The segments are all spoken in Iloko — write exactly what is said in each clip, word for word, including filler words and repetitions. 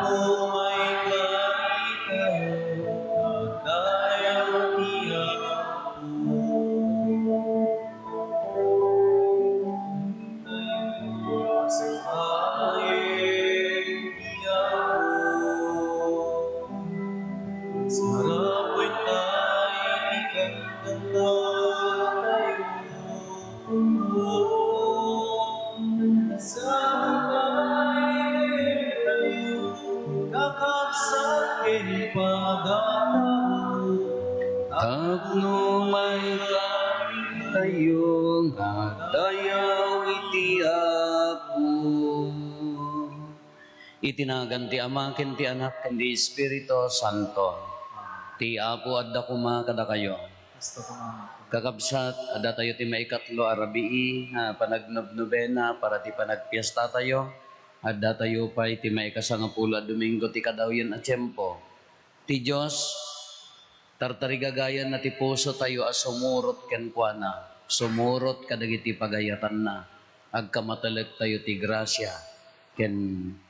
Umaykayo, adayo ti Apo. Umaykayo, adayo ti Apo. Sarapay tayo, ikanta tayo. Kakabsat ken pagatao, tapno maikari tayo nga dayaw iti Apo. Iti nagan ti Ama, ken ti Anak, ken ti Espiritu Santo. Ti Apo adda koma kadakayo. Kakabsat, adda tayo ti maikatlo a rabii nga panagnobnobena para ti panagpiesta tayo. Adda tayo pay ti maikasangapulo a Domingo ti kadawyan a tiempo. Ti Dios, tartarigagayanna ti puso tayo a sumurot kenkuana, sumurot kadagiti pagayatanna. Agkamatelek tayo ti grasia ken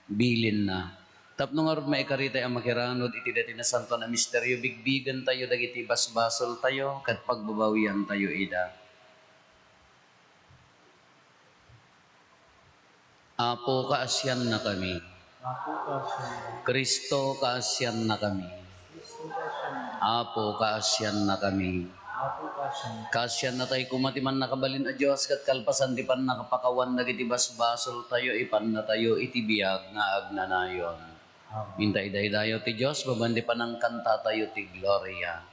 bilinna. Tapno ngarud maikari tayo a makiranud iti daytoy nasantoan a misterio, bigbigen tayo dagiti basbasol tayo ket pagbabawian tayo ida. Apo, kaasiannakami. Apo, kaasiannakami. Cristo, kaasiannakami. Cristo, kaasiannakami. Apo, kaasiannakami. Apo, kaasiannakami. Kaasiannatay koma ti Mannakabalin a Dios, ket kalpasan ti pannakapakawan dagiti basbasoltayo, ipannatayo iti biag nga agnanayon. Amen. Inta idaydayaw ti Dios, babaen ti panangkantatayo ti Gloria.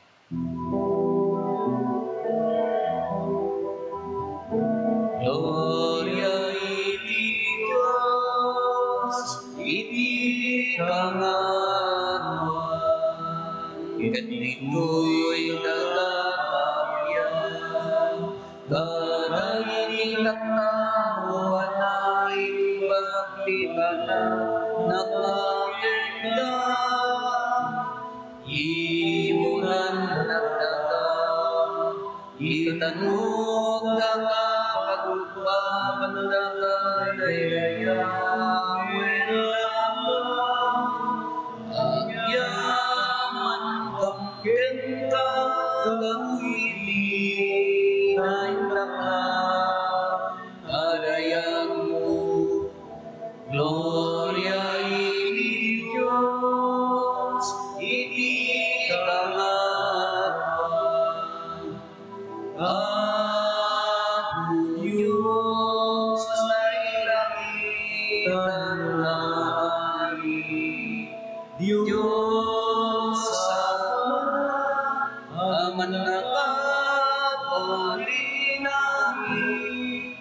Gloria iti Dios iti kangatoan, ket ditoy daga a biag, kadagiti tattao a naimbag ti panagnakenna. Ibunan dagdagta, itanok dagdagta, pagulpaban dagdagta, daydayawen dagdagta. Agyamankam kenka, gapu iti naindaklan a dayagmo. Gloria iti Dios iti kangatoan. Apo Dios, nailangit a langit, Dios Ama a mannakabalin a langit,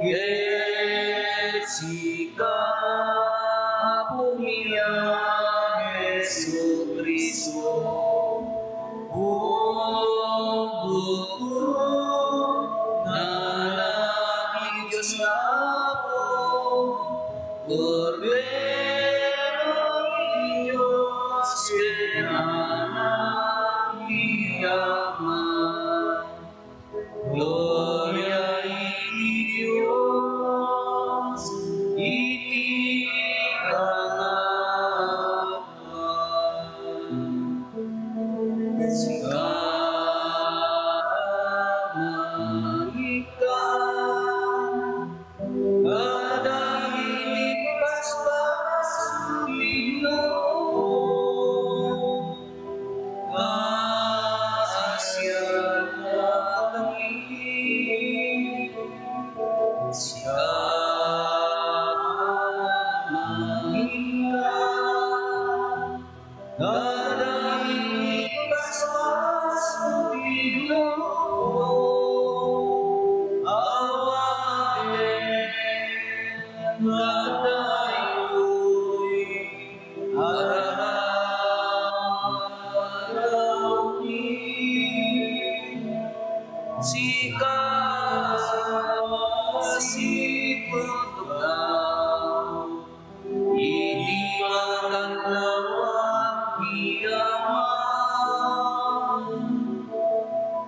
ket sika, Apomi a Jesu-Cristo, Bumbutbutbut nga Anak ti Dios nga Apo, Kordero ti Dios ken Anak ti Ama. Gloria iti Dios iti kangatoan. Sika, Ama, ika, kadagiti basbasol ti Ginoo, kaasiannakami. Sika, Ama, ika, kadagiti basbasol ti Ginoo, awaten dagdaytoy a daramagami. Sika, siputna iti makannawan ti Ama,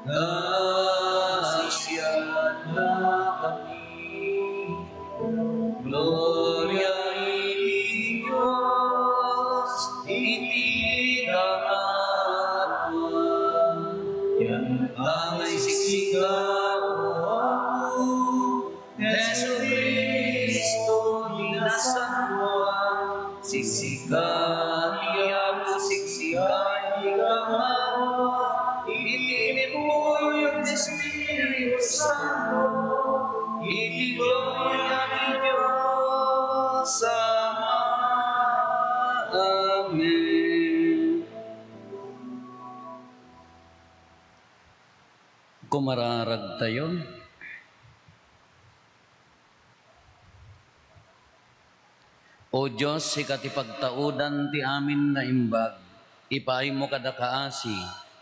kaasiannakami. Gloria Sama. Amen. Kumararagtayo. O Dios, sika ti pagtaudan ti amin nga imbag, ipaaymo kada kaasi,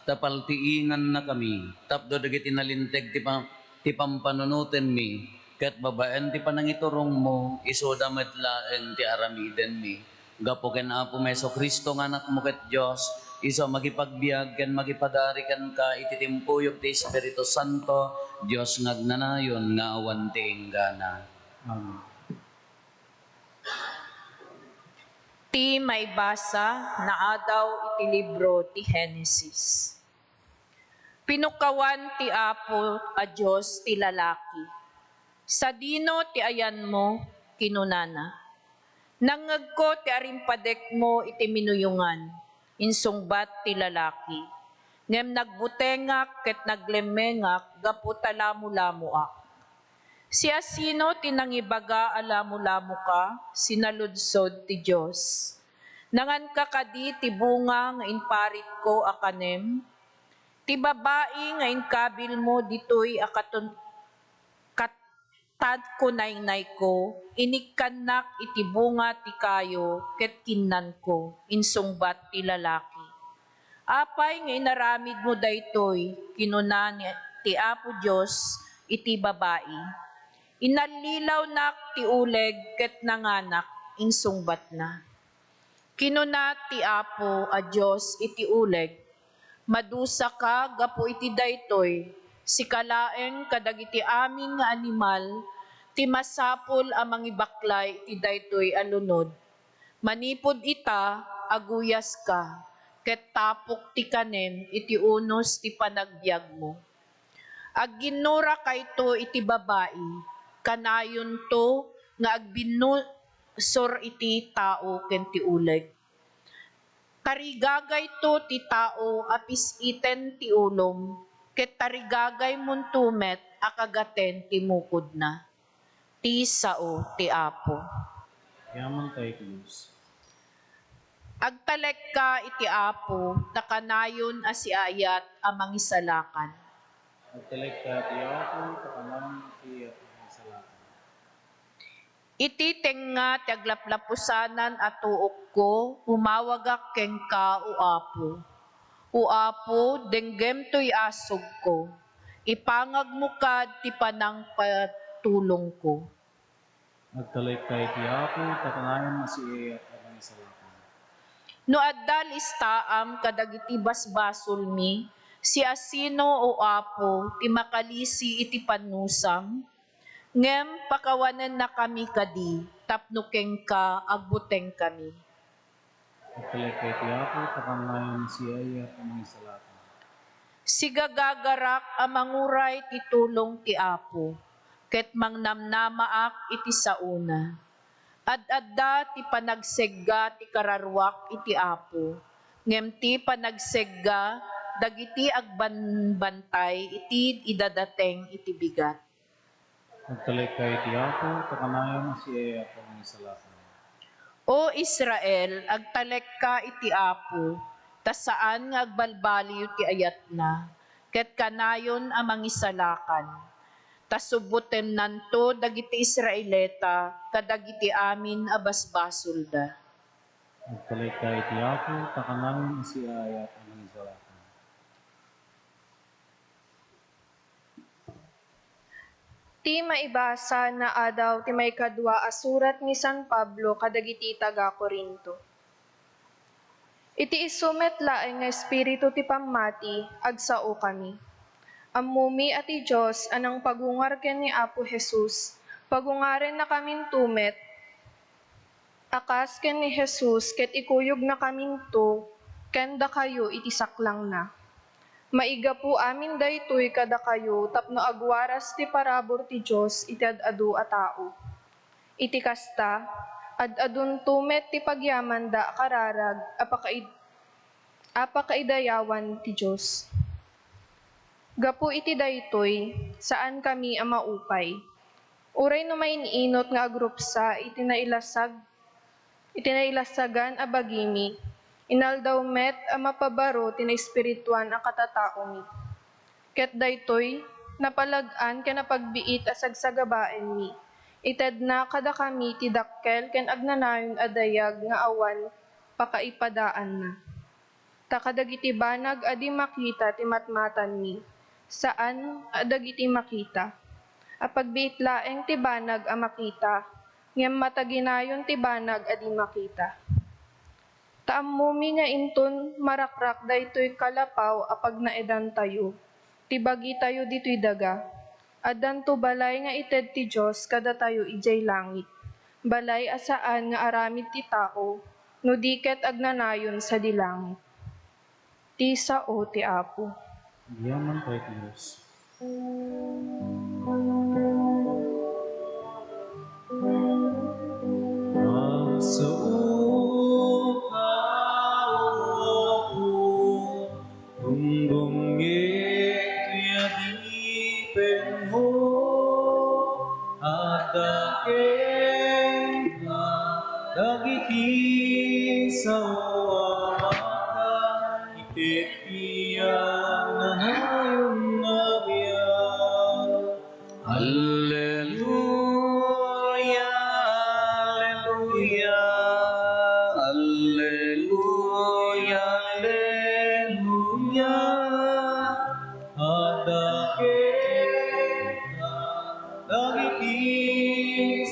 ta paltiingannakami tapno dagiti nalinteg ti pa-, ti pampanunotenmi, ket babaen ti panangiturongmo, isuda met laeng ti aramidenmi. Gapu ken Apomi Jesu-Cristo nga Anakmo ket Dios, isu a makipagbiag ken makipadari kenka iti timpuyog ti Espiritu Santo, Dios nga agnanayon nga awan ti inggana. Amen. Ti maibasa naadaw iti libro ti Genesis. Pinukawan ti Apo a Dios ti lalaki. "Sadino ti ayanmo?" kinunana. "Nangngegko ti arimpadekmo iti minuyongan," insungbat ti lalaki. "Ngem nagbutengak ket naglemmengak gapu ta lamolamoak." "Siasino ti nangibaga a lamolamoka?" sinaludsod ti Dios. "Nanganka kadi ti bunga nga imparitko a kanem? Ti babai nga inkabilmo ditoy a katun-, kat-, tadko naynayko, inikkannak iti bunga ti kayo ket kinnanko," insungbat ti lalaki. "Apay nga inaramidmo daytoy?" kinuna ni, ti Apo Dios iti babai. "Inallilawnak ti uleg ket nanganak," insungbatna. Kinuna ti Apo a Dios iti uleg, "Madusaka gapu iti daytoy, sika laeng kadagiti amin nga animal ti masapul a mangibaklay iti daytoy a lunod. Manipud ita, aguyaska, ket tapok ti kanem iti unos ti panagbiagmo. Agginnurakayto iti babai, kanayonto nga agbinnusor iti tao ken ti uleg. Tarigagayto ti tao a pis-iten ti ulom, ket tarigagaymonto met a kagaten ti mukodna." Ti sao ti Apo. Yaman tayo, Dios. Agtalekka iti Apo, ta kanayon a siaayat a mangisalakan. Agtalekka iti Apo, ta kanayon a siaayat a mangisalakan. Iti tengnga ti aglaplapusanan a tuokko, umawagak kenka, O Apo. O Apo, denggem toy asugko. Ipangagmo kad ti panangpatulongko. Agtalekka iti Apo, ta kanayon a siaayat a mangisalakan. No adda listaam kadagiti basbasolmi, siasino, O Apo, ti makalisi iti pannusam? Ngem pakawanennakami kadi tapno kenka agbutengkami. Agtalekka iti Apo, ta kanayon a siaayat a mangisalakan. Sigagagarak a manguray ti tulong ti Apo, ket mangnamnamaak iti saona. Ad-adda ti panagsegga ti kararuak iti Apo, ngem ti panagsegga dagiti agbanbantay iti idadateng iti bigat. Agtalekka iti Apo, ta kanayon a siaayat a mangisalakan. O Israel, agtalekka iti Apo, ta saan nga agbalbaliw ti ayatna, ket kanayon a mangisalakan. Ta subbotennanto dagiti Israelita kadagiti amin a basbasolda. Agtalekka iti Apo, ta kanayon a siaayat a mangisalakan. Ti maibasa naadaw ti maikadua a surat ni San Pablo kadagiti taga-Corinto. Iti isu met laeng nga espiritu ti pammati, agsaokami. Ammomi a ti Dios a nangpagungar ken ni Apo Jesus, pagungarennakaminto met. A kas ken ni Jesus ket ikuyognakaminto ken dakayo iti saklangna. Maigapu amin daytoy kadakayo tapno agwaras ti parabur ti Dios iti ad-adu a tao. Iti kasta, ad-adunto met ti pagyamanda a kararag a pakaid-, a pakaidayawan ti Dios. Gapu iti daytoy, saankami a maupay. Uray no main-inut nga agrupsa iti nailasag, iti nailasagan a bagimi, inaldaw met a mapabaro ti naespirituan a katataomi. Ket daytoy, napalag-an ken napagbiit a sagsagabaenmi, itedna kadakami ti dakkel ken agnanayon a dayag nga awan pakaipadaanna. Ta kadagiti banag a di makita ti matmatanmi, saan a dagiti makita. Apagbiit laeng ti banag a makita, ngem mataginayon ti banag a di makita. Ta ammomi nga inton marakrak daytoy kalapaw a pagnaedantayo, ti bagitayo ditoy daga, addanto balay nga ited ti Dios kadatayo idiay langit, balay a saan nga aramid ti tao, no di ket agnanayon sadi langit. Ti sao ti Apo. Agyaman tayo ti Dios. Agsaoka, O Apo, Tumtungek ti adipenmo, adda kenka dagiti sao a mata, ited ti agnanayon a biag. Alleluia, alleluia, alleluia, alleluia. Adda kenka dagiti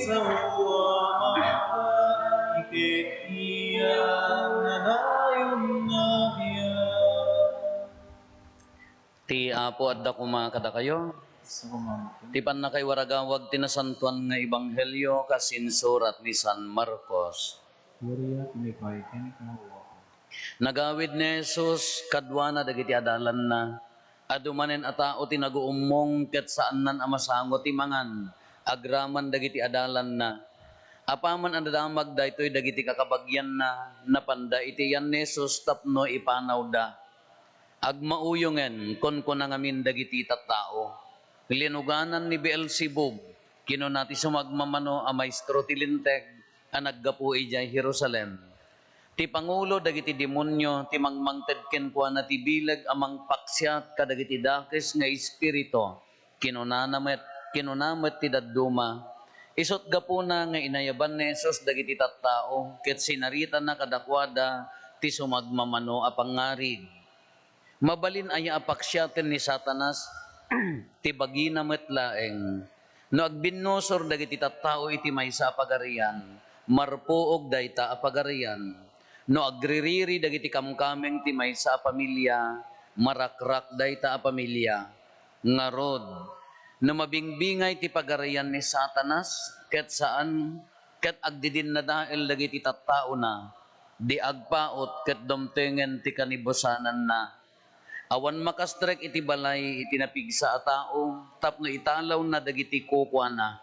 sao a mata, ited ti agnanayon a biag. Ti Apo adda koma kadakayo. Ti pannakaiwaragawag ti nasantoan nga ebanghelio kas insurat ni San Marcos. Gloria ken ni Pay kenka, O Apo. Nagawid ni Jesus kaduana dagiti adalanna. Adu manen a tao ti naguummong ket saannan a masango ti mangan agraman dagiti adalanna. Apaman a nadamag daytoy dagiti kakabagianna, napanda iti yan ni Jesus tapno ipanawda. Agmauyongen, kunkuna ngamin dagiti tattao, "Linuganan ni Beelzebub," kinuna ti sumagmamano a maestro ti Linteg a naggapu idiay Jerusalem. Ti pangulo dagiti demonio ti mangmangted kenkuana ti bileg a mangpaksiat kadagiti dakes nga espiritu, kinunana met, kinuna met ti dadduma. Isut' gapuna nga inayaban ni Jesus dagiti tattao ket sinaritana kadakuada ti sumagmamano a pangngarig. Mabalin aya a paksiaten ni Satanas ti bagina met laeng? No agbinnusor dagiti tattao iti maysa a pagarian, marpuog dayta a pagarian. No agririri dagiti kamkameng ti maysa a pamilia, marakrak dayta a pamilia. Ngarud, no mabingbingay ti pagarian ni Satanas, ket saan, ket agdidinnadael dagiti tattaona, di agpaut ket dumtengen ti kanibusananna. Awan makastrek iti balay iti napigsa a tao tapno italawna dagiti kukuana.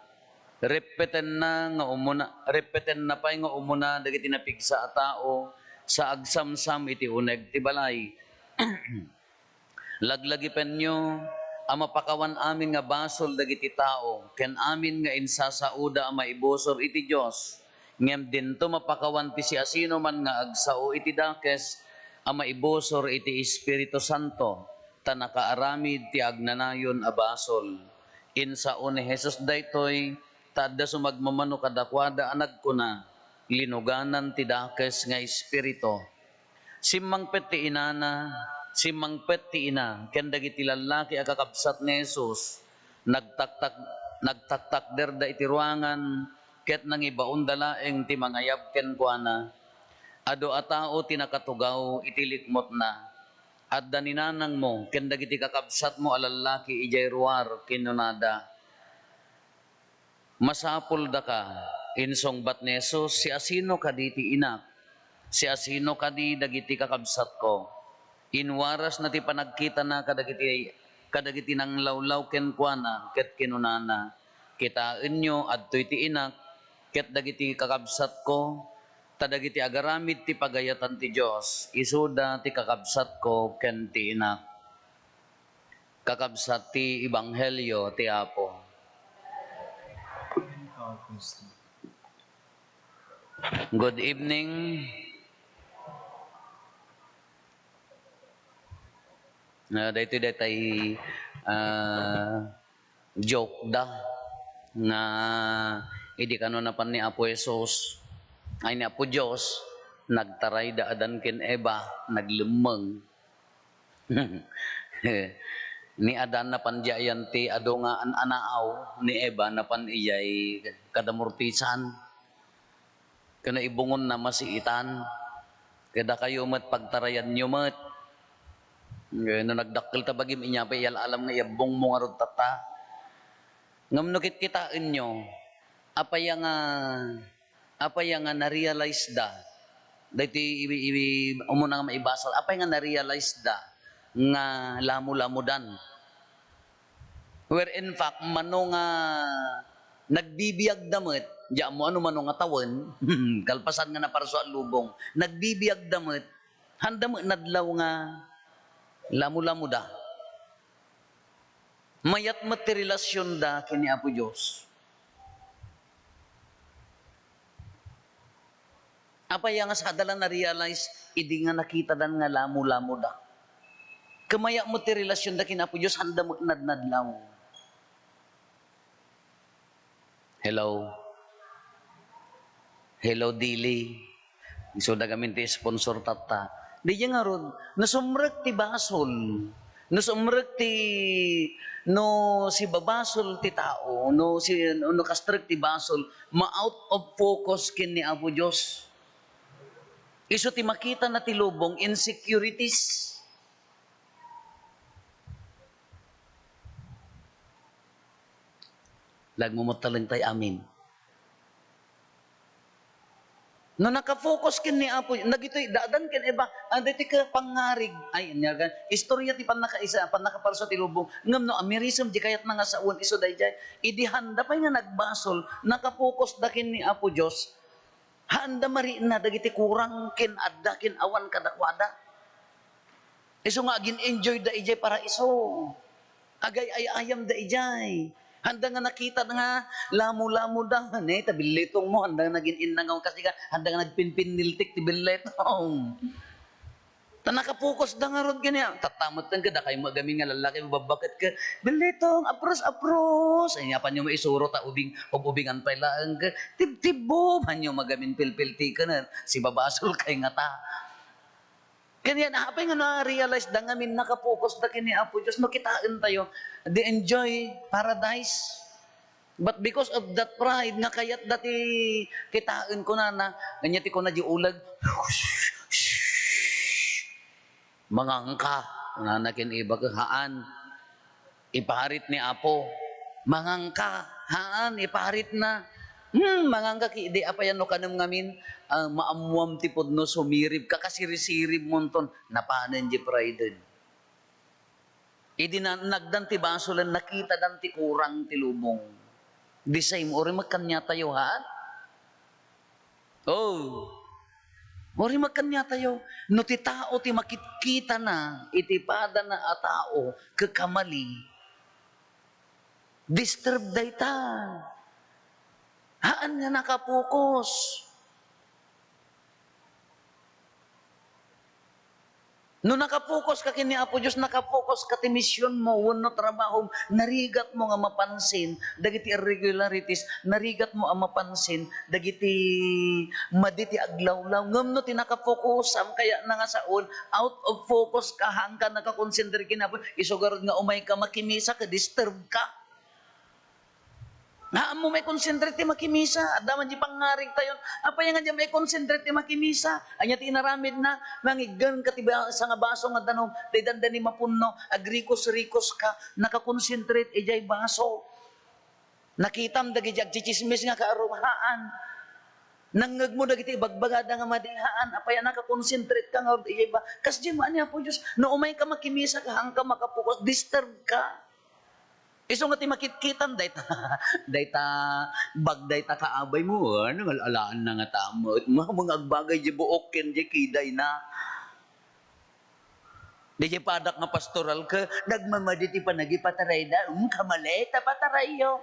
Reppetenna nga umuna, reppetenna pay nga umuna dagiti napigsa a tao sa agsamsam iti uneg ti balay. Laglagipenyo a mapakawan amin nga basol dagiti tao ken amin nga insasaoda a maibusor iti Dios, ngem dinto mapakawan ti siasinoman nga agsao iti dakes a maibusor iti Espiritu Santo, ta nakaaramid ti agnanayon a basol. Insao ni Jesus daytoy, ta adda sumagmamano kadakuada a nagkuna, "Linuganan ti dakes nga espiritu." Simmangpet ti inana, simmangpet ti ina ken dagiti lallaki a kakabsat ni Jesus. Nagtaktak-, nagtaktakderda iti ruangan ket nangibaonda laeng ti mangayab kenkuana. Adu a tao ti nakatugaw iti likmutna. "Adda ni nanangmo ken dagiti kakabsatmo a lallaki idiay ruar," kinunada. "Masapul daka," insungbat ni Jesus, "siasino kadi ti inak? Siasino kadi dagiti kakabsatko?" Inwarasna ti panagkitana kadagiti, kadagiti nanglawlaw kenkuana ket kinunana, "Kitaenyo, adtoy ti inak ket dagiti kakabsatko, ta dagiti agaramid ti pagayatan ti Dios, isuda ti kakabsatko ken ti inak." Kakabsat ti Ebanghelio ti Apo. Good evening. Ah, daytoy, daytay, ah, joke da nga idi kano napan ni Apo Jesus, ay, ni Apo Dios, nagtaray da Adan ken Eva, naglemmeng. Ni Adan napan diay ayan ti adu nga an-anaaw, ni Eva napan idiay kadamurtisan. Ken no ibungonna, masiitan. Kadakayo met, pagtarayanyo met. Eh, no nagdakkel ta bagim, inya pay iyal-alam nga iyabbongmo ngarud tatta. Ngem no kitkitaenyo, apay a nga, apay a nga na-realize da? Daytoy iwi-, iwi-, umuna nga maibasol, apay nga na-realize da nga lamo-lamodan? Where in fact, mano nga nagbibiag da met, di ammo ano mano nga tawen, kalpasan nga naparso a lubong, nagbibiag da met, handa met nadlaw nga lamo-lamo da. Mayat met ti relasyon da ken ni Apo Dios. Apay a nga sada la na-realize idi nga nakitadan nga lamo-lamo da. Ken mayat met ti relasyon da ken Apo Dios, handa met nadnadlaw. Hello? Hello, Dili. Isu da gamin ti sponsor tatta. Di ngarud, no sumrek ti basol, no sumrek ti, no sibabasol ti tao, no si, no kastrek ti basol, ma-out of focus ken ni Apo Dios. Isu ti makitana ti lubong, insecurities. Lagmo met taleng tay amin. No naka-focus ken ni Apo, dagitoy Adan ken Eva, ah, dagitoy ka pangngarig. Ay, ania ka, istorya ti pannakaisa, pannakaparso ti lubong. Ngem no amirisem di kayatna nga sawen, isu daydiay. Idi handa pay nga nagbasol, naka-focus da ken ni Apo Dios. Handa marikna dagiti kurang ken adda ken awan kadakuada. Isu nga agin-enjoy da idiay paraiso. Agay-ay-ayam da idiay. Handa nga nakita nga lamo-lamo da. Ne, ta billetong mo, handa nga nagin-inna nga kasi ka, handa nga nagpinpinniltik ti billetong. Ta nakapokus da ngarud kaniya. Tatta met ken kadakayo met gamin nga lallaki, mababbaket ka, "Billetong, apros, apros." Ay, apanyo maisuro ta ubing, ub-ubingan pay laeng ka, "Tibtibbo." Apanyo met gamin pilpiltiken, sibabasol kay ngata. Kaniya, apay nga na-realize da ngamin nakapokus da ken ni Apo Dios, no kitaen tayo, the enjoy paradise. But because of that pride, nga kayat da ti kitaen, kunana, ania ti kuna di uleg, "Mangangka," kunana ken Eva, "Haan, iparit ni Apo." "Mangangka, haan, iparitna." Hmm, mangangka ki, di apay no kanem ngamin, ah, maammuam ti pudno, sumirib ka, kasirisirib monton, napanen di pride. Idi na-, nagdan ti basolen, nakitadan ti kurang ti lubong. The same, urimmek kaniatayo, ha? Oh. Urimmek kaniatayo. No ti tao ti makitkitana iti padana a tao, kakamali, disturb dayta. Haan nga nakapokus. No nakapokus ka ken ni Apo Dios, nakapokus ka ti misionmo wenno trabahom, narigatmo nga mapansin dagiti irregularities, narigatmo a mapansin dagiti madi ti aglawlaw. Ngem no ti nakapokusam kayatna nga sawen, out of focus ka, haanka nakakonsentrate ken Apo, isu garud nga umayka makimisa ket disturb ka. Nga ammo maikonsentrate ti makimisa, adda man di pangngarig tayon. Apay nga di maikonsentrate ti makimisa? Ania ti inaramidna? Mangiggen ka ti ba-, sa nga baso nga danum, ti dandani mapunno, agrikos-rikos ka, nakakonsentrate idiay baso. Nakitam dagiti agchichismis nga kaarumaan. Nangngegmo dagiti ibagbagada nga madi, haan, apay a nakakonsentrate ka nga idiay ba-, kas di man ni Apo Dios, no umayka makimisa ka, haanka makapokus, disturb ka. Isu nga ti makitkitam, dayta, dayta bag, dayta kaabaymo, ano, ngal-alaanna nga tama, et ma-, mga agbagay di buok ken di kidayna. Di di padak nga pastoral ka, nagmamadi ti panagipatarayda, um, kamali, ta patarayyo.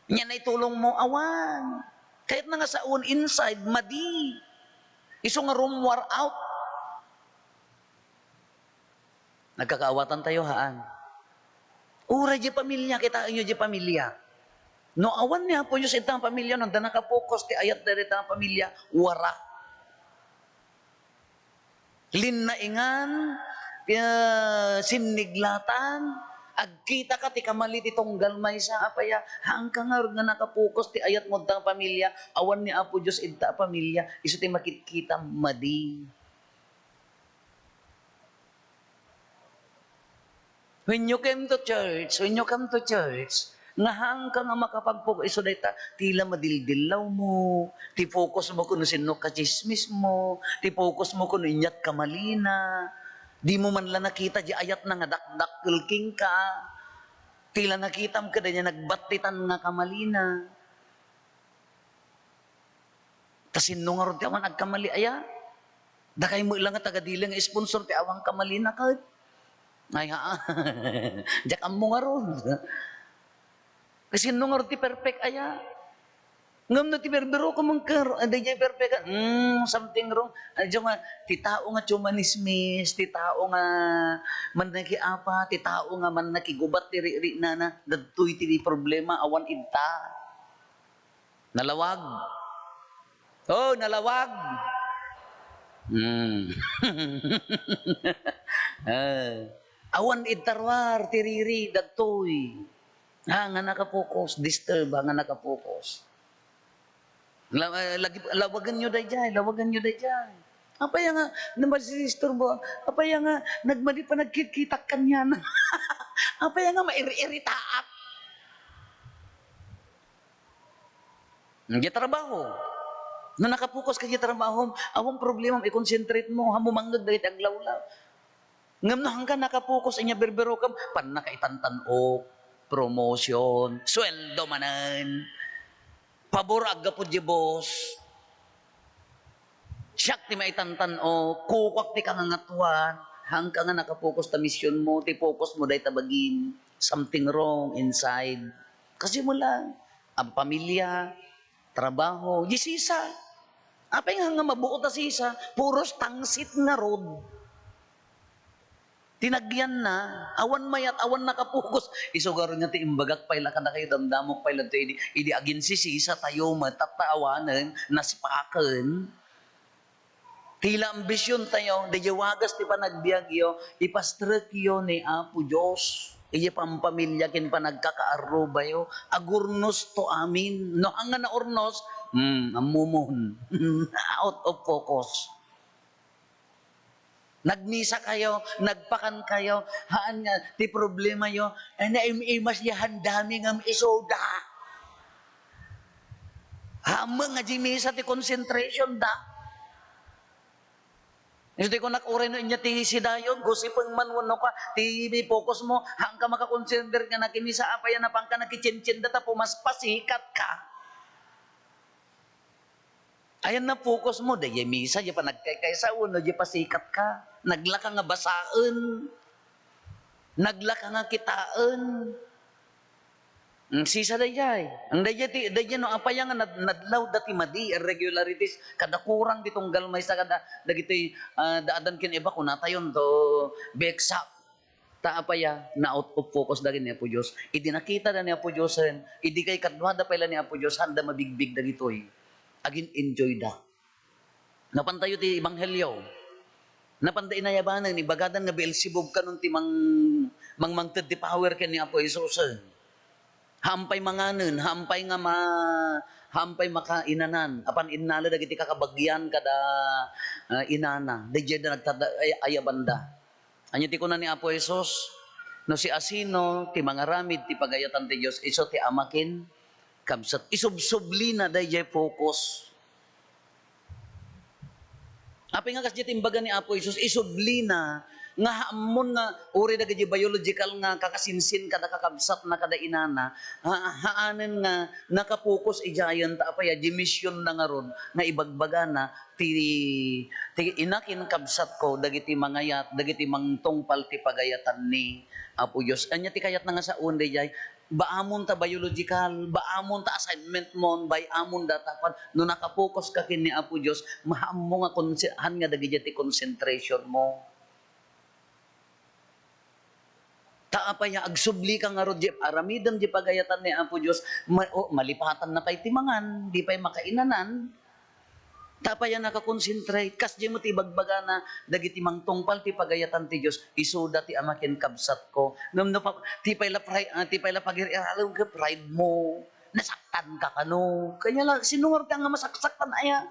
Ania na itulongmo? Awan. Kayatna nga saon inside, madi. Isu nga room wore out. Nagkakaawatantayo, haan? Uray diay pamilia, kitaenyo diay pamilia. No awan ni Apo Dios ita nga pamilia, no adda naka-focus ti ayat dayta nga pamilia, wara. Linnaingan, ah, sinniglatan, agkitaka ti kamali ti tunggal maysa, apay a, haanka ngarud nga naka-focus ti ayatmo ita nga pamilia, awan ni Apo Dios ita a pamilia, isu ti makitkitam, madi. When you came to church, when you come to church, nga haanka nga makapagpok-, isu dayta, ti la madildillawmo, ti focusmo kun no sinno katsismismo, ti focusmo kun no aniat kamalina, dimo man la nakita diay ayatna nga dakdakkel kenka, ti la nakitam kadaydiay nagbattitan nga kamalina. Ta sinno ngarud ti awan agkamali aya? Dakay met la nga taga-dili nga sponsor ti awan kamalina ket. Ay, haa. Diak ammo ngarud. Ket sinno ngarud ti perfect aya? Ngem no ti berberokem ket, ah, daydiay perfect, hmm, something wrong. Ay, diak nga, ti tao nga tsumanismis, ti tao nga mannakiapa, ti tao nga mannakigubat ti riknana, dagtoy ti problema, awan ita. Nalawag. Oh, nalawag. Hmm. Ah. Awan ita ruar ti riri, dagtoy. Ha, nga naka-focus, disturb, ha, nga naka-focus. La-, eh, lagi-, lawagenyo daydiay, lawagenyo daydiay. Apay nga, na masisisturbo, apay nga, nagmadi panagkitkitak kaniana. Apay nga, mairi-iritaak. Diay trabaho. No naka-focus ka diay trabahom, awan problemam, i-concentrate mo, ha, mumangngeg dagiti aglawlaw. Ngem no haanka naka-focus, ania berberokem, pannakaitantan-ok, promotion, sueldo manen, pabor a aggapu diay boss, siak ti maitantan-ok, kukuak ti kangangatuan, haanka nga naka-focus ta misionmo, ti focusmo dayta bagim, something wrong inside. Kasino lang, ang pamilya, trabaho, diay sisa. Apay nga, nga mabuot a sisa, puros tangsit ngarud. Ti nagyanna, awan mayat, awan naka-focus. Isu ngarud nga ti imbagak pay la kadakayo, damdamok pay la idi, idi aginsisisatayo met, tatta awanen, naspaken. Ti la ambisiontayo, daydiay wagas ti panagbiagyo, ipastrekyo ni Apo Dios. Idiay pampamilya ken panagkakaarrubayo, agurnosto amin. No, haan nga naurnos, hmm, ammomon. Out of focus. Nagmisakayo, nagpakankayo, haan nga ti problemayo, eh, naim-imas diay handami ngem isuda. Haan met nga diay misa ti concentrationda. Isu ti kunak, uray no ania ti sidayo, gossipeng man wenno kua, ti focusmo, haanka maka-consider nga nakimisa, apay a napanka nakichinchenda ta pumaspasikatka. Ayan na focusmo, daydiay misa, diay panagkaykaysa, wenno diay pasikatka. Naglaka nga basaen. Naglaka nga kitaen. Mm, sisa daydiay. Ang daydiay ti, daydiay no apay nga nad-, nadlawda ti madi, irregularities, kada kurang ti tunggal maysa kada, dagitoy, ah, daadan ken iba, kunatayon to, beksak. Ta apay a, na-out of focus da ken ni Apo Dios. Idi nakitada ni Apo Dios, idi kay kaduada pay la ni Apo Dios, haanda mabigbig dagitoy. Agin-enjoy da. Napantayo ti ebanghelio. Napanda inayabanen, ibagadan nga Beelzebub kanon ti mang-, mangmangted ti power ken ni Apo Jesus. Haan pay manganen, haan pay nga ma-, haan pay makainanan. Apan innala dagiti kakabagian kada, ah, inana. Daydiay da nagtada-, ay-, ayabanda. Ania ti kuna ni Apo Jesus? No siasino ti mangaramid ti pagayatan ti Dios, isu ti ama ken kabsat. Isubsublina daydiay focus. Apay nga kasdiay ti imbaga ni Apo Jesus, isublina nga haan nga uray dagiti biological nga kakasinsin kada kakabsatna kada inana, ha-, haanen nga nakapokus idiayen ta apay a, diay missionna ngarud nga ibagbagana ti, ti ina ken kabsatko dagiti mangayat, dagiti mangtungpal ti pagayatan ni Apo Dios. Ania ti kayatna nga saoen daydiay? baamon ta biological, baamon ta assignment mon, bay-amon data kuan. No nakapokus ka ken ni Apo Dios, maammo nga konse-, han nga dagiti ti concentration mo. Ta apay nga agsubli ka ngarud, di aramidem di pagayatan ni Apo Dios, ma-, o, malipatanna pay ti mangan, di pay makainanan. Ta apay nga nakakonsentrate, kasdiay met ti ibagbagana dagiti mangtungpal ti pagayatan ti Dios, isuda ti ama ken kabsatko. Ngem no pa-, ti pay la pri-, ah, ti pay la pagir-iralem ket pride mo, nasaktan ka kano. Kanya la, sino nga ti nga masaksaktan aya?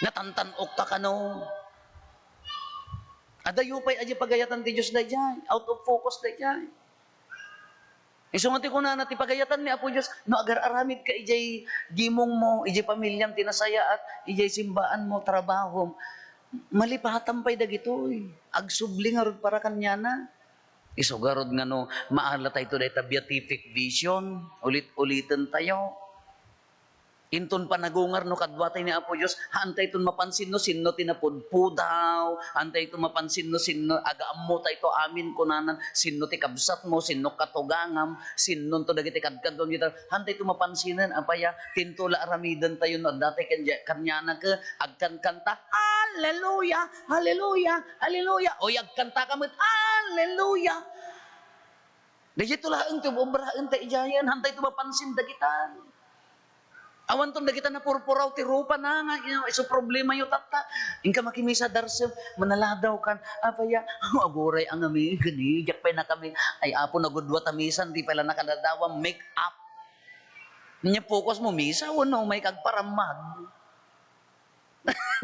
Natantan-ok ka kano? Adayo pay a di pagayatan ti Dios daydiay, out of focus daydiay. Isu nga ti kunana ti pagayatan ni Apo Dios, no agar-aramid ka idiay gimong mo, idiay pamiliam ti nasayaat, idiay simbaan mo, trabahom, malipatan pay dagitoy. Agsubli ngarud para kaniana. Isu garud nga no maala tayto dayta beatific vision, ulit-uliten tayo. Inton panagungar no kaduatay ni Apo Dios, haantayton mapansin no sinno ti napudpudaw, haantayton mapansin no sinno, aga ammo tayto amin kunanan, sinno ti kabsatmo, sinno katugangam, sinnonto dagiti kadkaduam dita, haantayto mapansinen, apay a, tinto la aramiden tayo no adda tay kanya-, kaniana ket agkankanta, "Hallelujah! Hallelujah! Hallelujah!" Oy, agkanta ka met, "Hallelujah!" Daytoy laeng ti obraen ta idiayen, haantayto mapansin dagitan. Awanton dagita napurpuraw ti rupana nga, you know, isu problemayo tatta. Inka makimisa, Darsem, manaladaw kan. Apay a, aguray a ngamin, kani, diak pay nakami. Ay, Apo, nagudua ta misan, di pay la nakadadawa, make up. Nya, focus mo, misa, wenno umay ka agparammag.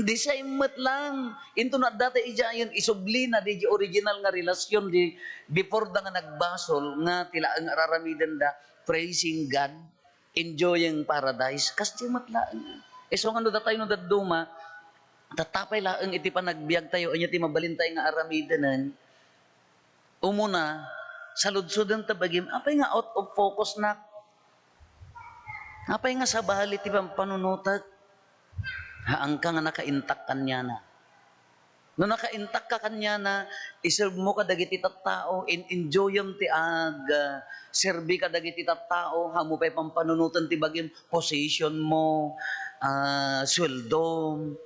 The same met lang. Inton adda tay idiayen, isublina di, di original nga relasyon di before da nga nagbasol, nga ti laeng nga ar-aramiden da, praising God, enjoying paradise, kasdiay met laeng. Isu nga no datay no dadduma, tatta pay laeng iti panagbiag tayo, ania ti mabalin tayo nga aramidenen, umuna, saludsoden ta bagim, apay nga out of focus nak? Apay nga sabali ti pampanunotek? Haanka nga nakaintak kaniana. No nakaintak ka kaniana, iserve mo kadagiti tattao, in-enjoyem ti ag, ah, serbi kadagiti tattao, haanmo pay pampanunoten ti bagim, position mo, ah, sueldom,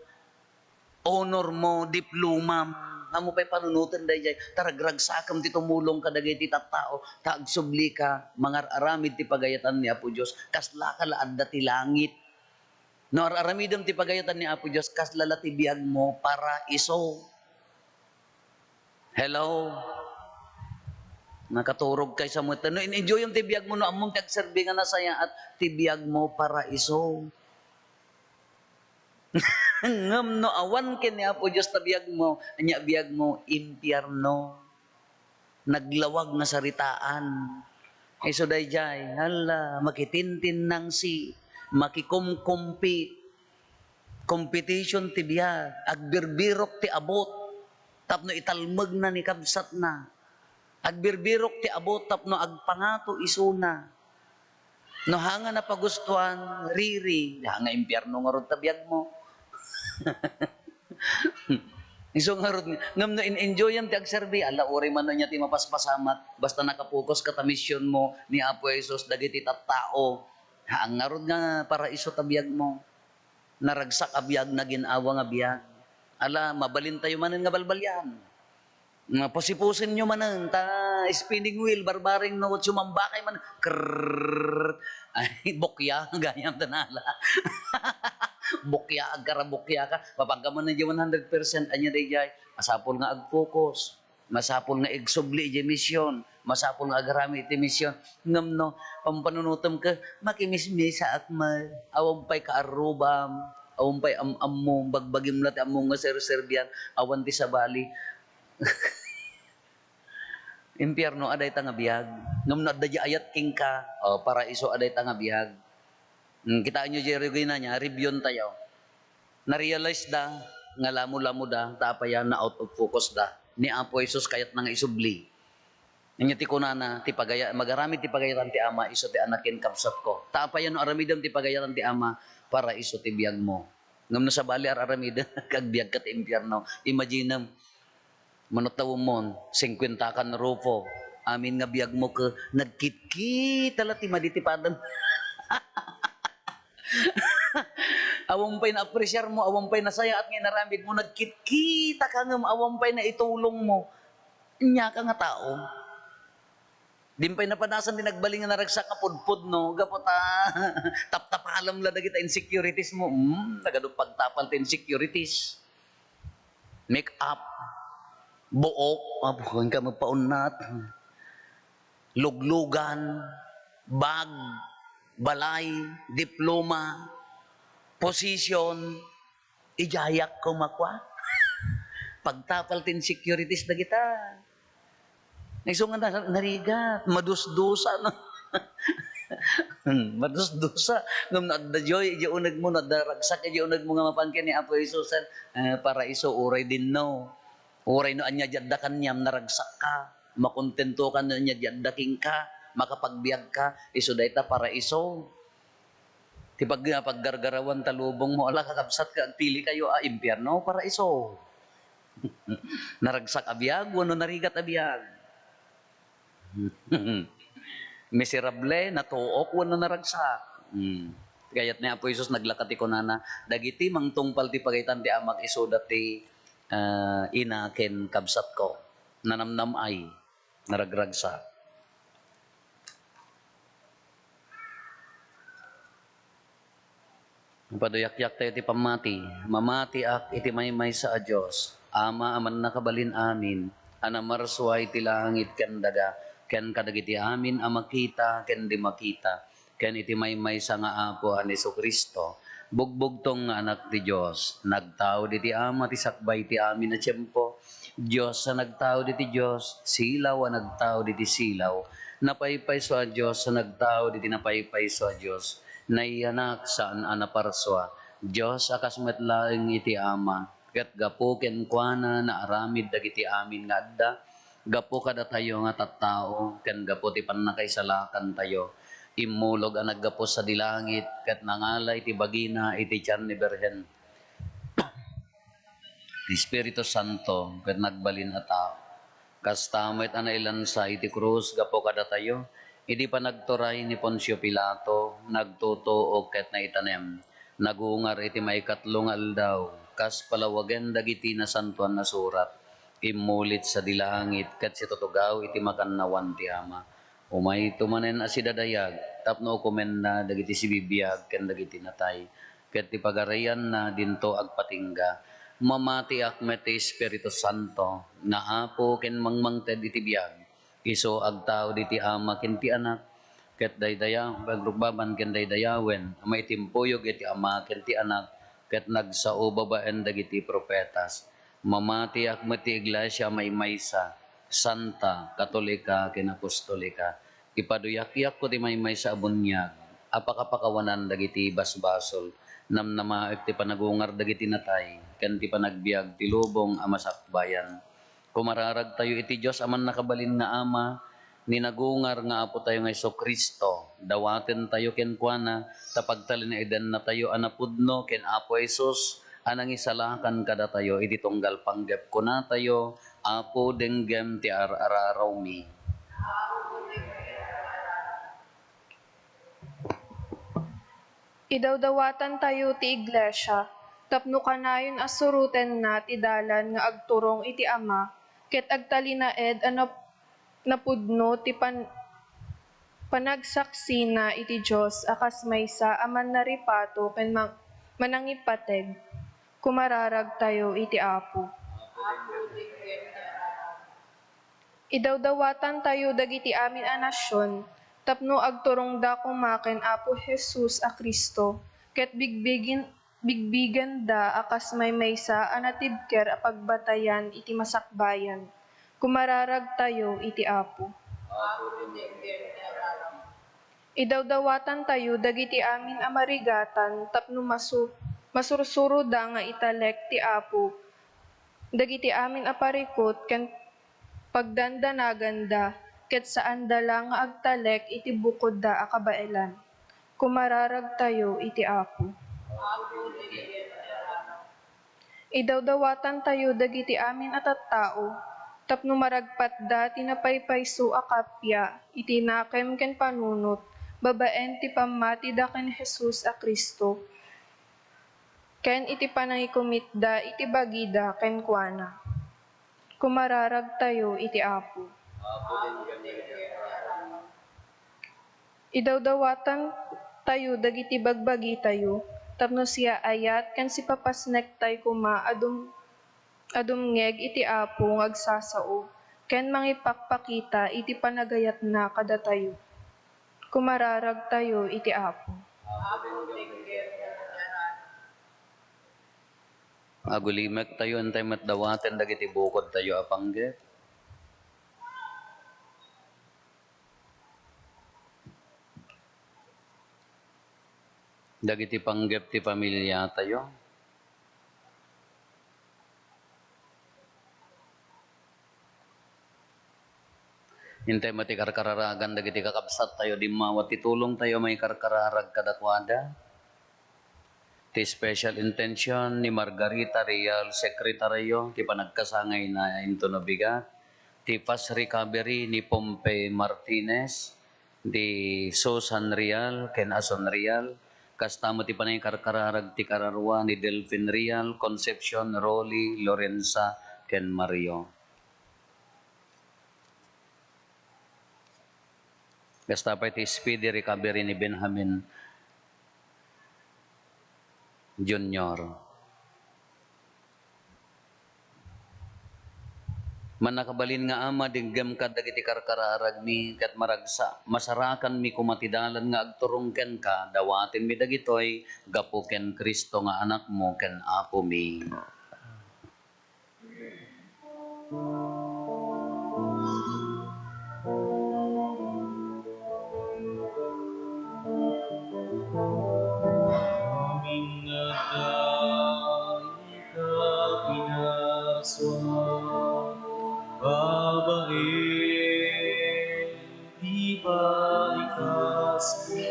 honor mo, diplomam, haanmo pay panunoten daydiay, ta ragragsakem ti tumulong kadagiti tattao, ta agsubli ka, mangar-aramid ti pagayatan ni Apo Dios, kaslaka la adda ti langit. No ar-aramidem ti pagayatan ni Apo Dios, kasla la ti biagmo, paraiso. Hello? Nakaturog kay sa met. No in-enjoyem ti biagmo, no ammom ti agserbi nga nasayaat, ti biagmo, paraiso. Ngem no awan ken ni Apo Dios ta biagmo, ania biagmo, impierno. Naglawag nga saritaan. Isu daydiay, hala, makitintinnangsi, makikumkumpit. Competition ti biag, agbirbirok ti abut, tapno italmegna ni kabsatna. Agbirbirok ti abut tapno agpangato isuna. No haan nga napagustuan, riri, haan nga impierno ngarud ta biagmo. Isu ngarud nga, ngem no in-enjoyem ti agserbi, ala, uray man ania ti mapaspasamak, basta nakapokus ka ta misionmo ni Apo Jesus dagiti tattao, haan ngarud nga paraiso ta biagmo. Naragsak a biag, nagin-awa nga biag. Ala, mabalintayo manen nga balbalian. Nga pusipusenyo manen, ta spinning wheel, barbareng no sumambakay man, krrrr. Ay, bukya, gayam ta nala. Bukya, agkara bukya ka. Mapagka man di one hundred percent, anya dayjay. Masapul nga ag-focus. Masapul nga agsubli idiay mision, masapul nga agarami iti mision. Ngem no, pampanunotem ket makimismisaak met, awan pay kaarrubam, awan pay am-ammom, bagbagim la ti ammom nga serserbian, awan ti sabali. Impierno a dayta nga biag. Ngem no adda di ayat kenka, o, paraiso a dayta nga biag. Hmm, kitaenyo diay regina nia, review-en tayo. Na-realize da nga lamo-lamo da, ta apay a na-out of focus da. Ni Apo Jesus kayatna nga isubli. Ania ti kunana, ti pagaya-, magaramid ti pagayatan ti Ama, isu ti anak ken kabsatko. Ta apay a no aramidem ti pagayatan ti Ama, paraiso ti biagmo. Ngem no sabali ar-aramidem, agbiagka ti impierno. Imaginem, Mano tawemmon, singkuenta kan Rufo, amin nga biagmo ket nagkitkita la ti madi ti padam. Awan pay naapresiarmo, awan pay nasayaat nga inaramidmo, nagkitkitaka ngem awan pay naitulongmo. Ania ka nga tao? Din pay napadasan ti nagbalin nga naragsak nga pudpudno, gapu ta taptapalam la dagita insecurities mo. Hmm, nagadu pagtapal ti insecurities. Make up, buok, ah, buok ka magpaunnat. Luglugan, bag, balay, diploma, position, idiayak ko makua. Pagtapal ti insecurities dagita. Isu nga na-, narigat, madusdusa, no? Hmm, madusdusa. Ngem no adda joy, idiay unegmo, no adda ragsak, idiay unegmo nga mapan ken ni Apo Jesus, eh, paraiso, uray din no. Uray no ania di adda kaniam, naragsakka. Makontentoka no ania di adda kenka, makapagbiagka, isu dayta paraiso. Ti pag-, paggargarawan ta lubongmo, ala, kakabsat, ka agpilikayo a impierno, paraiso. Naragsak a biag wenno narigat a biag? Miserable, natuok wenno naragsak? Hmm. Kayat ni Apo Jesus naglaka ti kunana, "Dagiti mangtungpal ti pagayatan ti Amak isuda ti, ah, ina ken kabsatko." Nanamnam-ay, naragragsak. Paduyakyak tayo ti pammati. Mamatiak iti maymaysa a Dios, Ama a mannakabalin amin, a namarsua iti langit ken daga, ken kadagiti amin a makita ken di makita, ken iti maymaysa nga Apo a ni Jesu-Cristo, bugbugtong nga Anak ti Dios, nagtaud iti Ama ti sakbay ti amin a tiempo, Dios a nagtaud iti Dios, silaw a nagtaud iti silaw, napaypayso a Dios a nagtaud iti napaypayso a Dios, nayanak saan a naparsua, Dios a kas met laeng iti Ama, ket gapu kenkuana naaramid dagiti amin nga adda, gapu kadatayo nga tattao, ken gapu ti pannakaisalakantayo, immulog a naggapu sadi langit, ket nangala iti bagina iti tian ni Birhen. Ti Espiritu Santo ket nagbalin a tao. Kasta met a nailansa iti krus gapu kadatayo, idi panagturay ni Poncio Pilato, nagtutuok ket naitanem. Nagungar iti maikatlo nga aldaw, kas palawagen dagiti Nasantoan a Surat. Immulit sadi langit ket situtugaw iti makannawan ti Ama. Umayto manen a sidadayag tapno ukomenna dagiti sibibiag ken dagiti natay, ket ti pagarianna dinto agpatingga. Mamatiak met ti Espiritu Santo nga Apo ken mangmangted iti biag. Isu agtaud iti Ama ken ti Anak, ket daydaya-, agrukbaban ken daydayawen a maitimpuyog iti Ama ken ti Anak, ket nagsao babaen dagiti profetas. Mamatiak met ti iglesia a maymaysa, santa, katolika, ken apostolika. Ipaduyakyakko ti maymaysa a buniag a pakapakawanan dagiti basbasol. Namnamaek ti panagungar dagiti natay, ken ti panagbiag ti lubong a masakbayan. Kumararagtayo iti Dios a mannakabalin nga Ama, ni nagungar nga Apotayo nga Jesu-Cristo. Dawatentayo kenkuana ta pagtalinaedennatayo a napudno ken Apo Jesus a nangisalakan kadatayo iti tunggal panggep. Kunatayo, "Apo, denggem ti ar-ararawmi." Idawdawatantayo ti iglesia tapno kanayon a surotenna ti dalan nga agturong iti Ama ket agtalinaed a nap-, napudno ti pan-, panagsaksina iti Dios a kas maysa a Mannaripato ken ma-, Manangipateg. Kumararagtayo iti Apo. Idawdawatantayo dagiti amin a nasion tapno agturongda koma ken Apo Jesus a Cristo, ket bigbigin-, bigbigenda a kas maymaysa a natibker a pagbatayan iti masakbayan. Kumararagtayo iti Apo. Idawdawatantayo dagiti amin a marigatan tapno masu-, masursuroda nga italek ti Apo dagiti amin a parikut ken pagdandanaganda, ket saanda la nga agtalek iti bukodda a kabaelan. Kumararagtayo iti Apo. Idawdawatantayo dagiti amin a tattao tapno maragpatda ti napaypayso a kappia iti nakem ken panunot babaen ti pammatida ken Jesus a Cristo, ken iti panangikumitda iti bagida kenkuana. Kumararagtayo iti Apo. Idawdawatantayo dagiti bagbagitayo, tapno siaayat ken sipapasnektayo koma a dum-, a dumngeg iti Apo nga agsasao, ken mangipakpakita iti panagayatna kadatayo. Kumararagtayo iti Apo. Agulimektayo, intay met dawaten dagiti bukodtayo a panggep. Dagiti panggep ti familiatayo. Intay met ti karkararagan dagiti kakabsattayo, dimmawa ti tulongtayo a maikarkararag kadakuada. Ti special intention ni Margarita Real, sekretario, ti panagkasangayna a intono bigat, ti fast recovery ni Pompey Martinez, ti Susan Real ken Ason Real, kasta met ti panangikarkararag ti kararua ni Delfin Real, Concepcion, Rolly, Lorenza, ken Mario. Kasta pay ti speedy recovery ni Benjamin Junior. Mannakabalin nga Ama, denggem kad dagiti karkararagmi, ket maragsa-, masarakanmi koma ti dalan nga agturong kenka, dawatenmi dagitoy gapu ken Cristo nga Anakmo ken Apomi. Amin nga adda ita pinaswa, babaen ti balikasmo,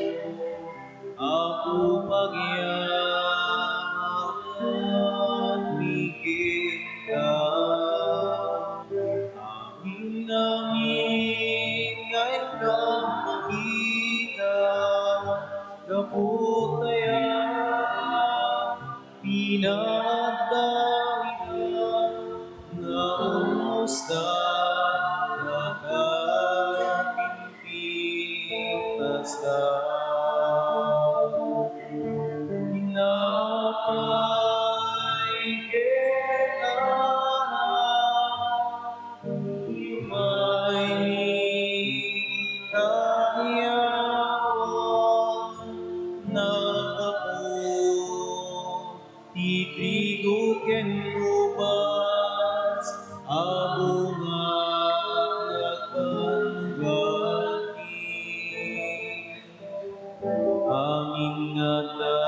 Apo, pagyamanan mi kenka. Amin-amin nga inka makita, gapu ta pinaadda ina, naurnosda, nakapimpintasda. Napay ket anak, imay ni Kaliawan, naggapu ti trigo ken ubas a bunga nagbanbati. Amin nga adda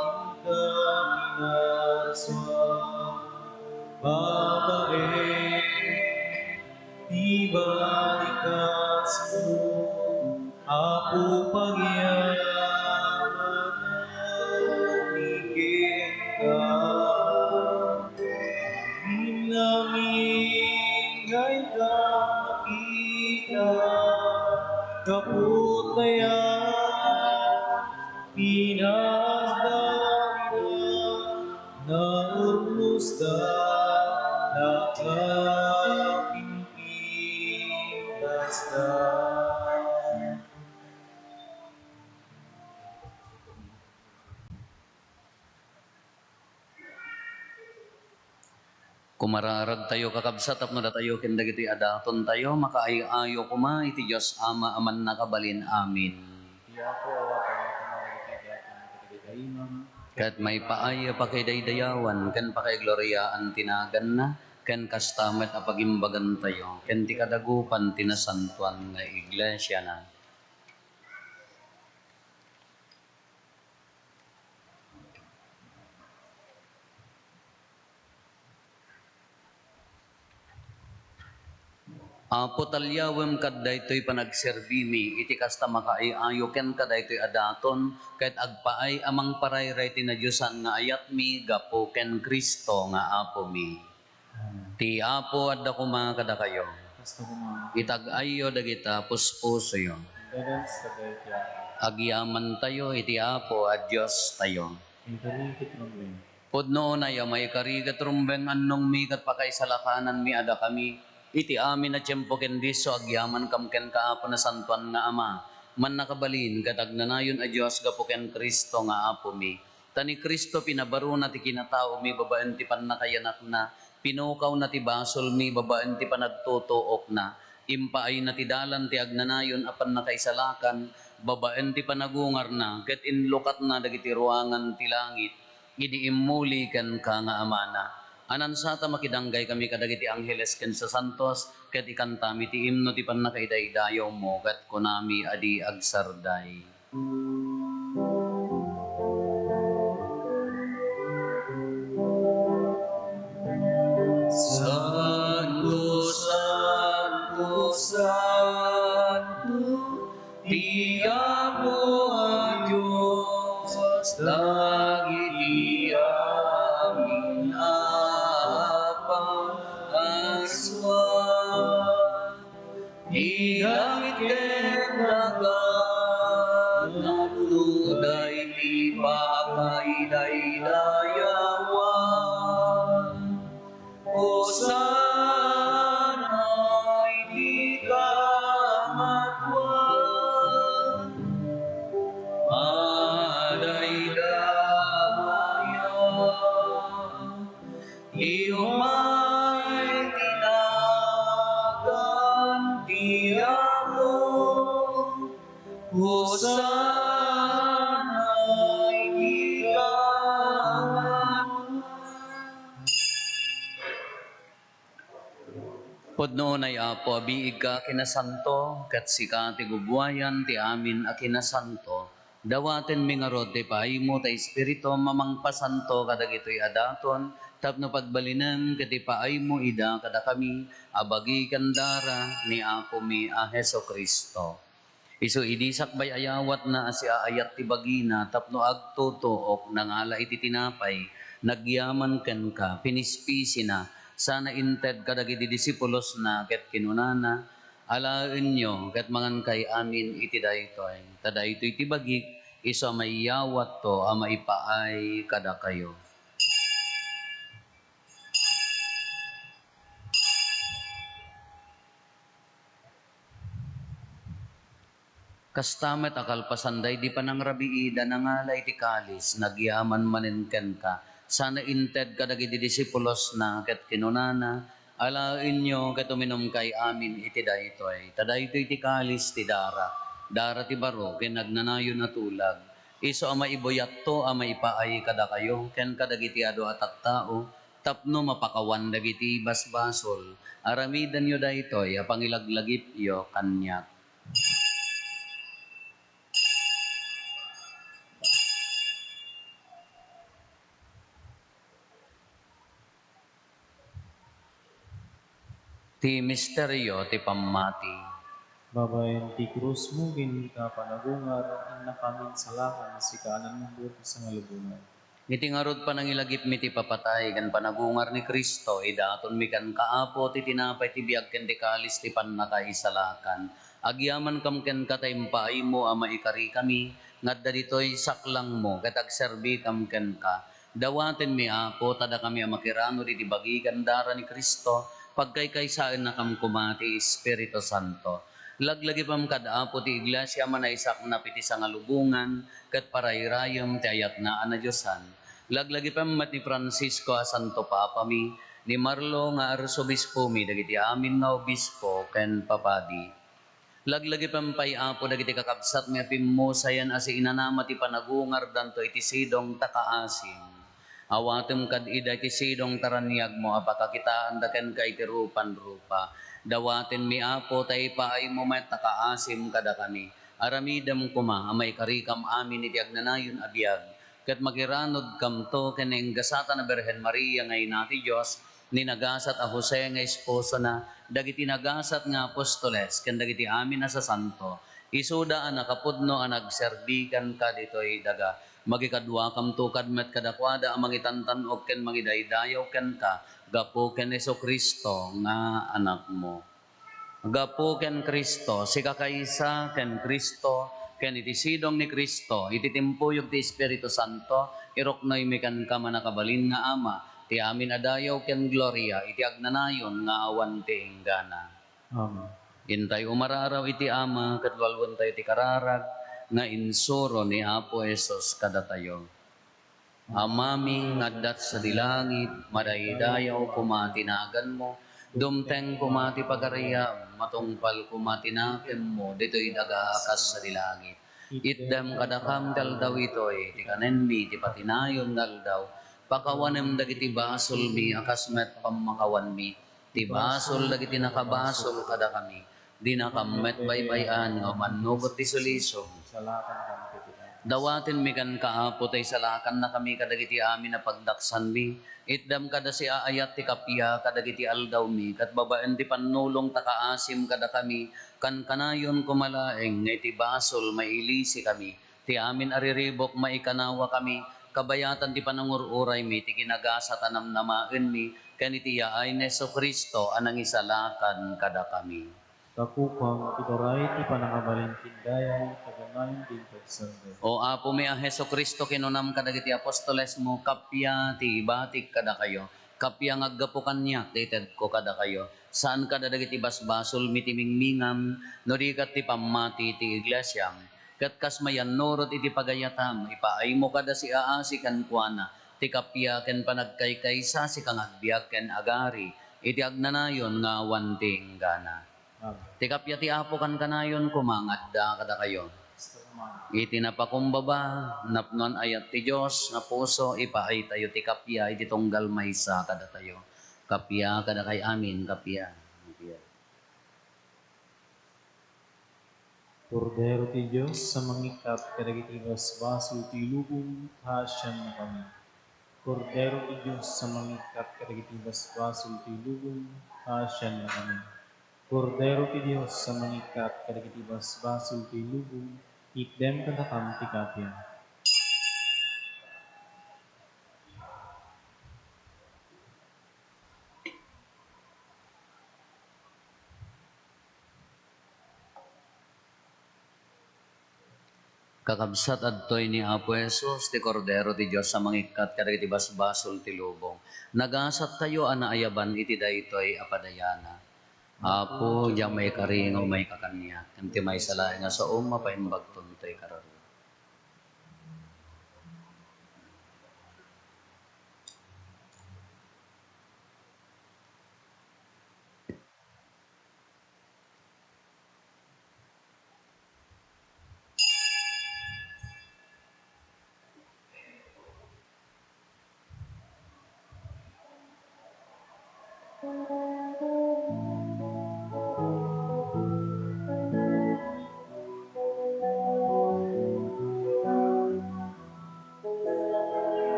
inka pinaswa, babaen ti balikasmo, Apo, pagyamanan mi kenka. Amin-amin nga inka makita, gapu ta pinaadda ina, naurnosda, nakapimpintasda. Kumararagtayo, kakabsat, tapno datayo ken dagitoy a datontayo makaay-ayo koma iti Dios Ama a Mannakabalin. Amin. Ti Apo awaten koma dagiti daton iti gagaymam. Ket maipaay a pakidaydayawan ken pakaigloriaan ti naganna, ken kasta met a pagimbagantayo ken ti kadagupan ti nasantoan nga iglesiana. Apo, talyawem kad daytoy panagserbimi iti kasta makaay-ayo ken kadaytoy a daton, ket agpaay a mangparayray ti nadiosan nga ayatmi gapu ken Cristo nga Apomi. Amen. Ti Apo adda koma kadakayo. Kasta koma. Itag-ayyo dagita puspusoyo. Dagans kadayta. Agyamantayo iti Apo a Diostayo. Inkari ket rumbeng. Pudno unay a maikari ket rumbeng, annongmi ket pakaisalakananmi a dakami. Iti amin a tiempo ken disso agyamankam kenka, Apo, nasantoan nga Ama, mannakabalin ket agnanayon a Dios gapu ken Cristo nga Apomi. Ta ni Cristo pinabarona ti kinataomi babaen ti pannakayanakna, pinukawna ti basolmi babaen ti panagtutuokna, impaayna ti dalan ti agnanayon a pannakaisalakan babaen ti panagungarna, ket inlukatna dagiti ruangan ti langit idi immuli kenka nga Amana. Anansata makidanggay kami kadagiti angheles ken sasantos, ket ikantami ti imno ti pannakaidaydayawmo, ket kunami a di agsarday. Santo, santo, santo, ti Apo a Dios, dagiti amin a pag-aswan. Ti langit ken daga, napnoda iti pakaidaydayawan. Hosanna iti kaamatuan. Madaydaya. Ti umay ti nagan ti Apo, Hosanna iti kaamatuan. Pudno unay, Apo, a biigka a kinasanto, ket sika ti gubuayan ti amin a kinasanto. Dawatenmi ngarud ti paaymo ti Espiritum a mangpasanto kadagitoy a daton tapno pagbalinem ket ipaaymo ida kadakami a bagi ken dara ni Apomi a Jesu-Cristo. Isu idi sakbay a yawatna a siaayat ti bagina tapno agtutuok, nangala iti tinapay, nagyaman kenka, pinispisina, sana inted kadagiti disipulosna ket kinunana, Alaenyo ket mangankay amin iti daytoy, ta daytoy ti bagik, isu a maiyawatto a maipaay kadakayo. Kasta met a kalpasan daydi panangrabiida, nangala iti kalis, nagyaman manen kenka, sana inted kadagiti disipulosna, ket kinunana, Alaenyo ket uminumkay amin iti daytoy, ta daytoy ti kalis ti dara, dara ti baro ken agnanayon a tulag, isu a maibuyatto a maipaay kadakayo ken kadagiti adu a tattao tapno mapakawan dagiti basbasol. Aramidenyo daytoy a pangilaglagipyo kaniak. Ti misterio ti pammati. Babaen ti krusmo ken ita panagungar, innakamin salakan, sika a nanubot ti sangalubongan. Iti ngarud, panangilagipmi ti papatay ken panagungar ni Cristo, idatonmi kenka, Apo, ti tinapay ti biag ken ti kalis ti pannakaisalakan. Agyamankam kenka ta impaaymo a maikarikami nga adda ditoy saklangmo ket agserbikam kenka. Dawatenmi, Apo, ta dakami a makiranud iti bagi ken dara ni Cristo, pagkaykaysaennakam koma ti Espiritu Santo. Laglagipem kad Apo ti Iglesia a manaisaknap iti sangalubongan ket parayrayem ti ayatna a nadiosan. Laglagipem met ni Francisco a Santo Papami, ni Marlo nga Arsobispomi, dagiti amin nga obispo ken papadi. Laglagipem pay, Apo, dagiti kakabsatmi a pimmusayan a siinanama ti panagungardanto iti sidong ta kaasim. Awatem kad ida iti sidong ta raniagmo a pakakitaanda kenka iti rupan-rupa. Dawatenmi, Apo, ta ipaaymo met ta kaasim kadakami. Aramidem koma a maikarikam amin iti agnanayon a biag, ket makiranudkamto ken nainggasatan a Birhen Maria nga ina ti Dios, ni nagasat a Jose nga esposona, dagiti nagasat nga apostoles, ken dagiti amin a sasanto, isuda a nakapudno a nagserbi kenka ditoy daga. Mangikaduakamto kad met kadakuada a mangitantan-ok ken mangidaydayaw kenka gapu ken Jesu-Cristo nga Anakmo. Gapu ken Cristo, sikakaysa ken Cristo, ken iti sidong ni Cristo, iti timpuyog ti Espiritu Santo, iruknoymi kenka, mannakabalin nga Ama, ti amin a dayaw ken gloria iti agnanayon nga awan ti inggana. Amen. Intay umararaw iti Ama, ket lualuentayo ti kararag nga insuro ni Apo Jesus kadatayo. Amami nga adda sadi langit, madaydayaw koma ti naganmo, dumteng koma ti pagariam, matungpal koma ti nakemmo ditoy daga a kas sadi langit. Itdem kadakam ti aldaw itoy ti kanenmi ti patinayon nga aldaw. Pakawanem dagiti basolmi a kas met pammakawanmi ti basol dagiti nakabasol kadakami. Dinakam met baybay-an nga umannugot ti sulisog. Dawatenmi kenka, Apo, ta isalakannakami kadagiti amin a pagdaksanmi. Itdem kada siaayat ti kappia kadagiti aldawmi, ket babaen ti pannulong ta kaasim kadakami, kankanayon koma laeng nga iti basol mailisikami. Ti amin a riribuk maikanawakami, kabayatan ti panangur-uraymi, ti kinagasat a namnamaenmi, ken iti yaay ni Jesu-Cristo a nangisalakan kadakami. Tapukam, ituray ti panangabalin ken dayay, kaganayon din pagsanda. O Apomi a Jesu-Cristo, kinunam kadagiti apostolesmo, kappia ti ibatik kadakayo, kappia nga aggapu kaniak ti itedko kadakayo. Saan kada dagiti basbasolmi ti mingmingam, no di ket ti pammati ti iglesiam. Ket kas mayannurot iti pagayatam, ipaaymo kada siaasi kenkuana ti kappia ken panagkaykaysa, sika nga agbiag ken agari iti agnanayon nga awan ti inggana. Amen. Ti kappia ti Apo kankanayon koma nga adda kadakayo. Iti napakumbaba, napnoan ayat ti Dios nga puso, ipaaytayo ti kappia iti tunggal maysa kadatayo. Kappia kadakay amin, kappia. Kappia. Kordero ti Dios a mangikkat kadagiti basbasol ti lubong, paasiannakami. Kordero ti Dios a mangikkat kadagiti basbasol ti lubong, paasiannakami. Kordero ti Dios a mangikkat kadagiti basbasol ti lubong, itdem kadakam ti kappia. Kakabsat, adtoy ni Apo Jesus, ti Kordero ti Dios a mangikkat kadagiti basbasol ti lubong. Nagasattayo a naayaban iti daytoy a padayana. Apo, diak maikari nga umayka kaniak, ngem ti maysa laeng a saom, mapaimbagton toy kararua.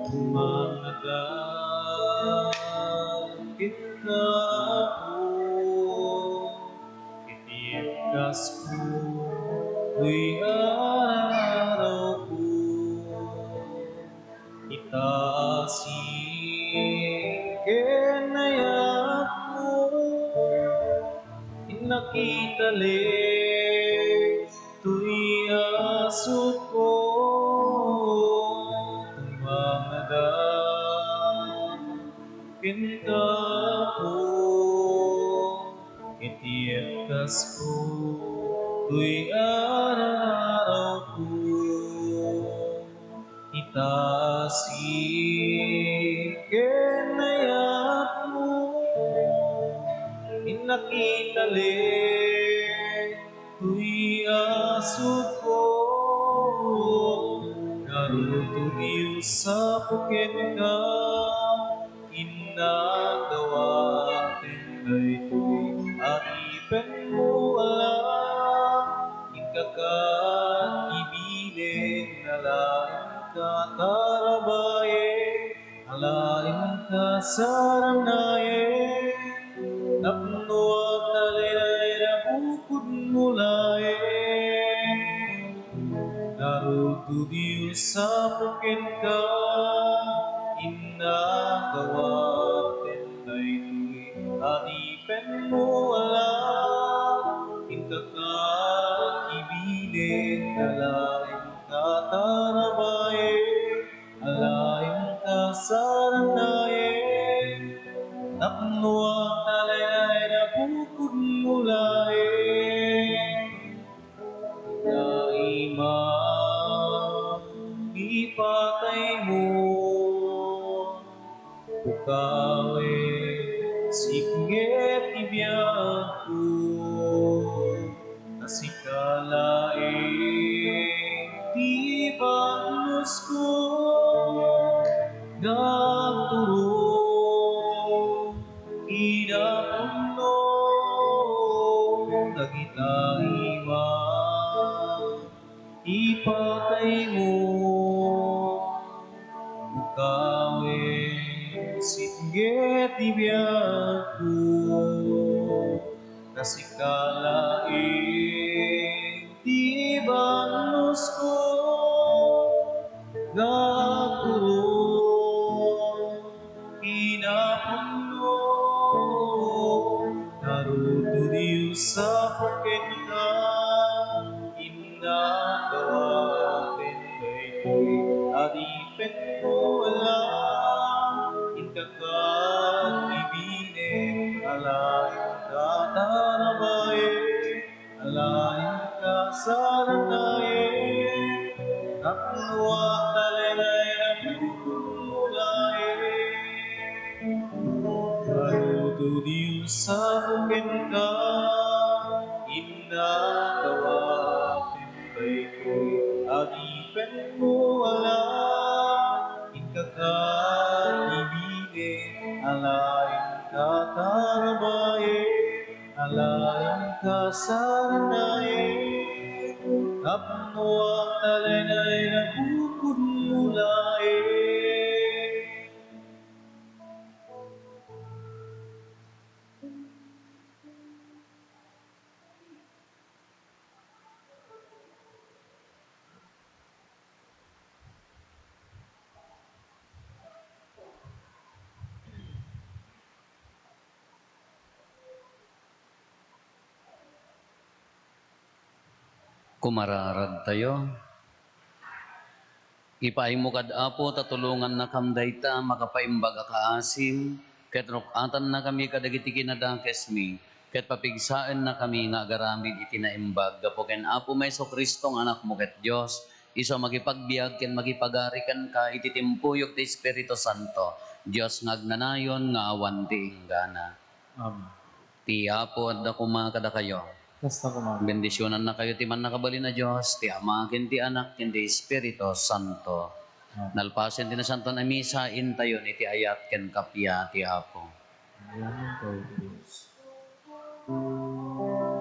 Mangada kenka, Apo, iti ibkasko, toy ararawko, itaasi ken ayatko, innak italek toy asukko, mangada kenka, Apo, iti ibkasko, toy ararawko, itaasi ken ayatko, innak italek toy asukko. Ngarud, Dios, Apo, kenka, innak dawaten daytoy a ripenmo a laeng, inka ket ibilin a laeng katarabayen, a laeng kasaranayen, tapno agtalinaed a bukodmo laeng. Ngarud, O Dios, apo kenka, innak a waten daytoy adipenmo a laeng, inka ibinek a laeng a tarabayen, a laeng a saranayen, tapno agtalinaed a bukodmo laeng. Nga ima, ipataymo, ukawen, sipnget ti biagko, ta sika laeng ti bannosko, nga agturong kinapunno dagita ima, ipataymo, ukawen, sipnget ti biagko, ta sika laeng ti bannosko, nga agturong kinapunno. Ngarud, O Dios, apo kenka, innak a waten daytoy adipenmo a laeng, inka ibinek a laeng a tarabayen, a laeng a saranayen, tapno agtalinaed a bukodmo laeng. Ngarud, O Dios, apo kenka, innak a waten daytoy adipenmo a laeng, inka ibinek a laeng a tarabayen, a laeng a saranayen, tapno agtalinaed a bukodmo laeng. Kumararadtayo. Ipaaymo kad Apo ta tulongannakam dayta makapaimbag a kaasim, ket ruk-atannakami kadagiti kinadakesmi, ket papigsaennakami nga agaramid iti naimbag gapu ken Apomi Jesu-Cristo nga Anakmo ket Dios, isu a makipagbiag ken makipagari kenka iti timpuyog ti Espiritu Santo, Dios nga agnanayon nga awan ti inggana. Amen. Ti Apo adda koma kadakayo. Kasta koma. Bendisionannakayo ti Mannakabalin a Dios, ti Ama, ken ti Anak, ken ti Espiritu Santo. Amen. Nalpasen ti Nasantoan a Misa, intayon iti ayat ken kappia ti Apo. Amen.